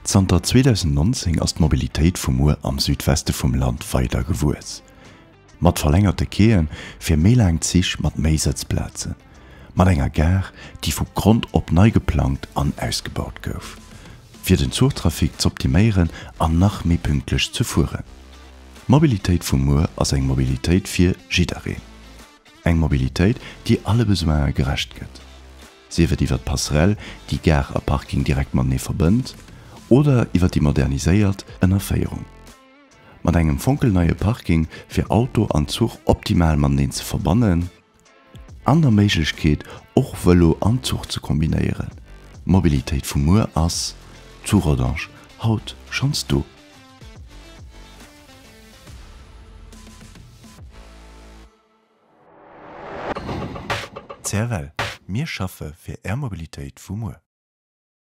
Zanter 2019 ass d'Mobilitéit vu muer am Südweste vum Land weider gewuess. Mat verlängerte Quaien fir méi laang Zich mat méi Sëtzplazen. Mat enger Gare, déi vu Grond op nei geplangt an ausgebaut gouf, fir den Zuchtrafic z'optiméieren an nach méi pünktlech ze fueren. D'Mobilitéit vu muer ass eng Mobilitéit fir jiddereen. Eng Mobilitéit, déi alle Besoine gerecht gëtt. Sief et iwwer d'Passerelle, déi Gare a Parking direkt matenee verbënnt, oder iwwer déi moderniséiert Ënnerféierung. Mat engem fonkelneie Parking fir Auto an Zuch optimal mateneen ze verbannen an der Méiglechkeet och Vëlo an Zuch ze kombinéieren. D'Mobilitéit vu muer ass zu Rodange haut schonns do. CFL, Mir schaffe fir Är Mobilitéit vu muer.